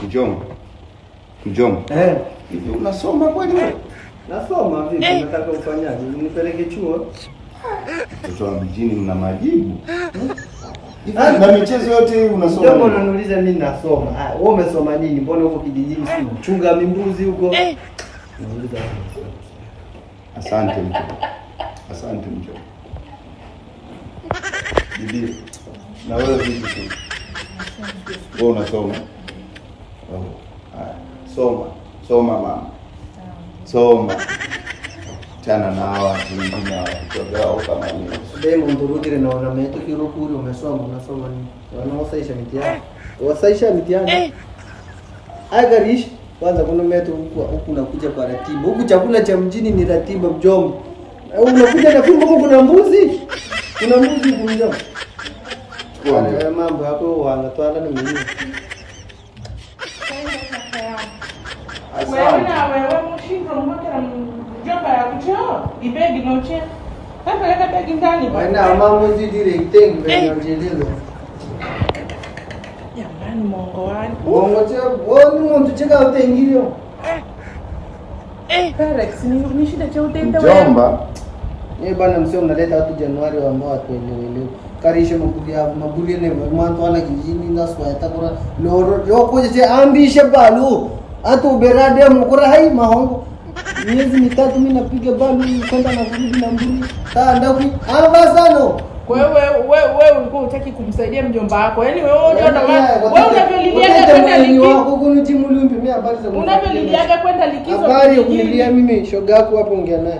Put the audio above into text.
Mjomba. Mjomba. Eh. Hivi unasoma kweli wewe? Nasoma vipi? Nataka ufanyaje? Nipeleke chuo? Mtoto wa mjini mna majibu. Hivi na michezo yote hii unasoma Mjomba, nini? unaniuliza mimi nasoma. Ah, wewe umesoma nini? Mbona huko kijijini si mchunga mimbuzi huko? Nauliza wewe unasoma. Asante mjomba. Asante mjomba. Bibi, na wewe vipi? Wewe unasoma? Oh. Haya. Soma. Soma mama. Soma. Chana na hawa watu wengine hawa vichwa vyao kama nini. Demo ndurudire na wana meto kirukuri umesoma, unasoma nini? Wanaosaisha mitihani. Wasaisha mitihani. Agarish kwanza kuna meto huku huku unakuja kwa ratiba. Huku chakula cha mjini ni ratiba, mjomba. Unakuja na fimbo huku kuna mbuzi. Kuna mbuzi huku, mjomba. Chukua ndio. Haya mambo yako wangatwala na mimi. Wewe Asante. na wewe mushingo mmoja na mjomba ya kuchoo ibegi noche. Peleka begi ndani bwana. Wana mambo zidire itengi venye njelelo. Jamani, mongo wani. Bongo che woni muntu cheka utengilio. Felix, ni shida cha utenda wewe. Mjomba, Ye bana, msio mnaleta watu Januari ambao hatuelewelewi. Karishe mabuli yao mabuli ne mwantu wala kijini na swaya kura loro yo koje che ambishe balu atu berade mukura hai mahongo miezi 3 mimi napiga balu kwenda na kurudi na mburi ta ndakwi ambasano. Kwa hiyo wewe ulikuwa hutaki kumsaidia mjomba wako. Yaani wewe unaona wewe unavyoliliaga kwenda likizo. Wako kunuti mulumbi mimi habari za Unavyoliliaga kwenda likizo habari ya kijijini. kunilia mimi shoga yako hapo, ongea naye.